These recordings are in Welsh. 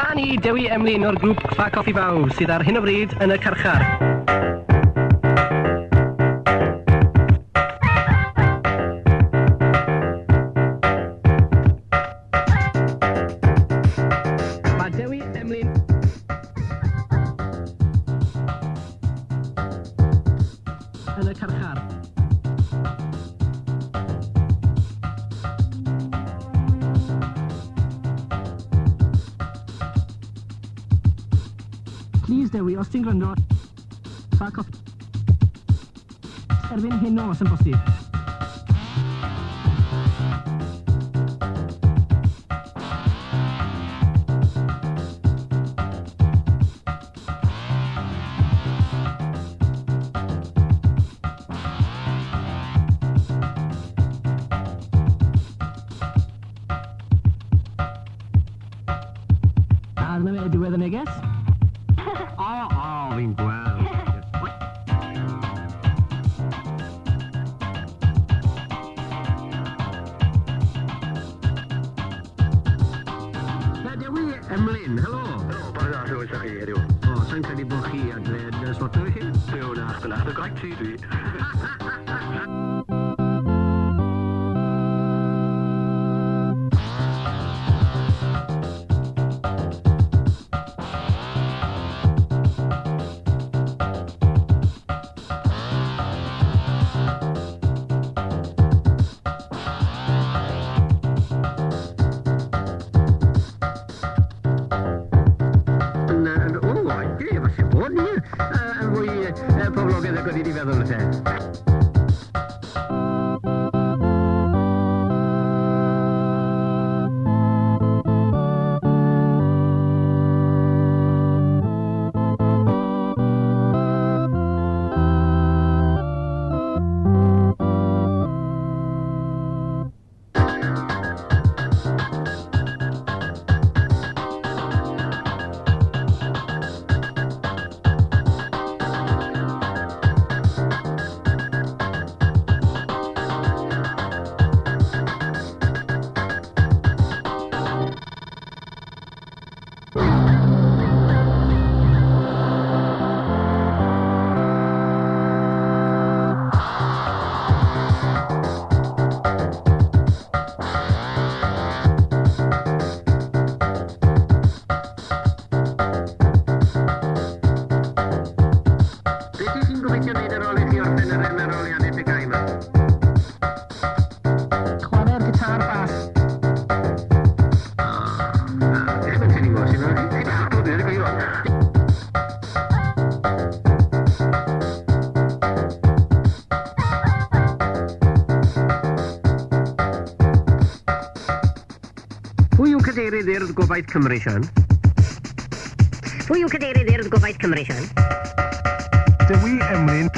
A ni, Dewi Emlyn o'r grŵp Ffa Coffi Bawb, sydd ar hyn o bryd yn y carchar. Mae Dewi Emlyn yn y carchar. Please Dewi, os ti'n gwrando, ffa coffi erbyn heno os yn bosib. A dyna fe, diwedd y neges. O, o, fi'n gweld. Na, Dewi Emlyn, helo. Helo, bore da, lle oes chi heddiw? O, sa'n credu bod chi adre yn sboto i chi? Byw na, dyna, dy graig ti dwi. Yn, yn, o, ie, falle bod ni yn fwy poblogaidd nag o'n i wedi feddwl, te. Beth wyt ti'n gobeithio wneud ar ôl i chi orffen yr ymyroliadau TGAU 'ma? Chwarae'r gitar bas. O, na, chi ddim yn credu mod i, chi? Na, dwi'n dweud y gwir wan. Pwy yw cadeirydd Urdd Gobaith Cymru, Sian? Pwy yw cadeirydd Urdd Gobaith Cymru, Sian? Dewi Emlyn.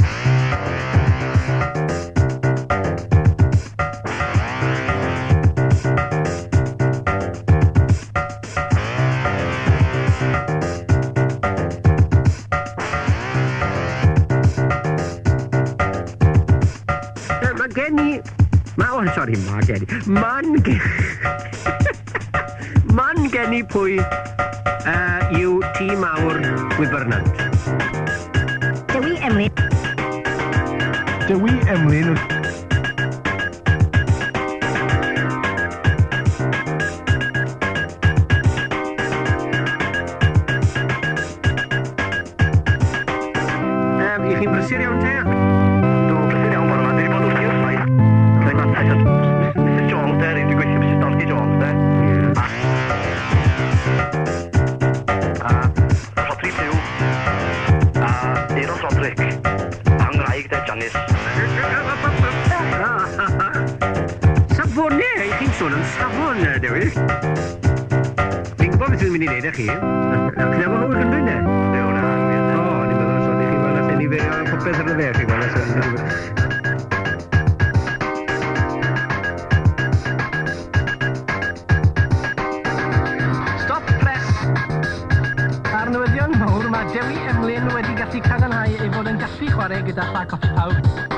Mae gen i... Ma, oh, sori, mae gen i. Man gen... Man gen i pwy yw tŷ mawr Gwibyrnant. Dewi Emlyn. Dewi Emlyn. I chi'n brysur iawn te? Do, brysur iawn bore 'ma. Dwi 'di bod wrthi wrth waith. Rhoi mantais o Mrs Jones de, dwi'n gweithio Mrs Dorothy Jones de. A Rhodri Pugh a Euros Roderick a ngwraig de, Janice. Safonau! I chi'n sôn am safon, Dewi. Fi'n gwybod beth dwi'n mynd i wneud â chi. Cnafo hwyl Cymru, ne? Byw na, O, ni'n meddwl sôn i chi fel allan i fe o popeth ar y dde, chi gweld. Stop press! Ar newyddion mawr, mae Dewi Emlyn wedi gallu cadarnhau ei fod yn gallu chwarae gyda Ffa Coffi Pawb.